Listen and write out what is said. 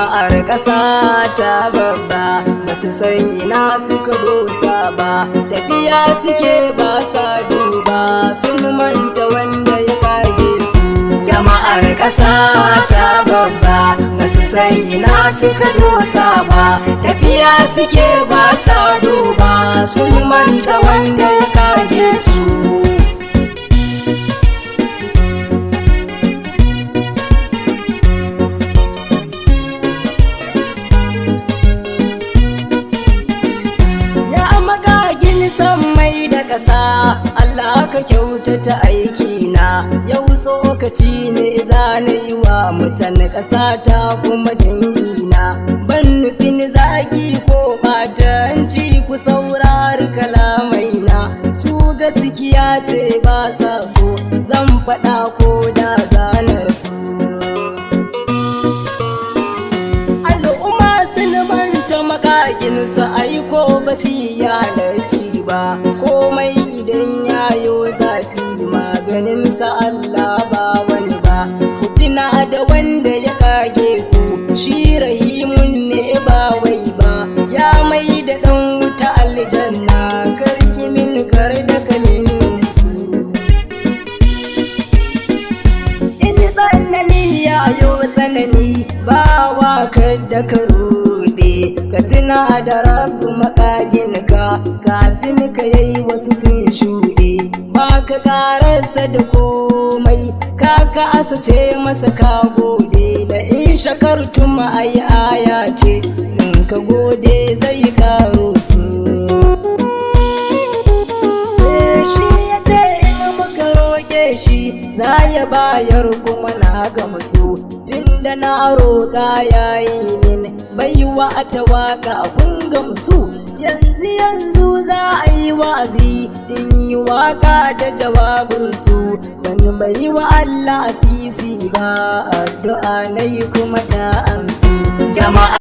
Jama'ar ƙasa ta babba ba su san ina suka dosa ba, tafiya suke ba sa duba, sun manta wanda ya kage su. Jama'ar ƙasa ta babba ba su san ina suka dosa ba, tafiya suke ba sa duba, sun manta wanda ya kage su. Ya magagin san mai da ƙasa, Allah ka kyautata aikina, yau tsokaci ne za na yi wa mutan ƙasa ta kuma dangina. Ban nufin zagi ko ɓatanci, ku saurari kalamaina, su gaskiya ce ba sa so, zan faɗa ko da zanar su. Al'umma sun manta makakinsu, aiko ba su yi halarci ba, komai idan yayo zafi maganinsa Allah ba wani ba. Ku tuna da wanda ya kage ku, shi rahimun ne ba wai ba, ya mai da ɗan wuta aljanna, karki min kar da kamin su. In tsanani yayo tsanani, ba wa da ka rude, ka tuna da rabu makaginka, kafin ka yayi wasu sun shuɗe, ba ka ƙararsa da komai, ka kasa ce masa ka gode, da in shakartum ai aya ce, in ka gode zai karo su. Shi ya ce in muka roƙe shi za ya bayar, kuma na gamsu tunda na roƙa ya yi min baiwa ta waka, kun gamsu. Yanzu yanzu za a yi wa'azi in yi waka da jawabinsu, ban bai wa Allah sisi ba, addu'a na yi kuma ta ansu. Jama'a.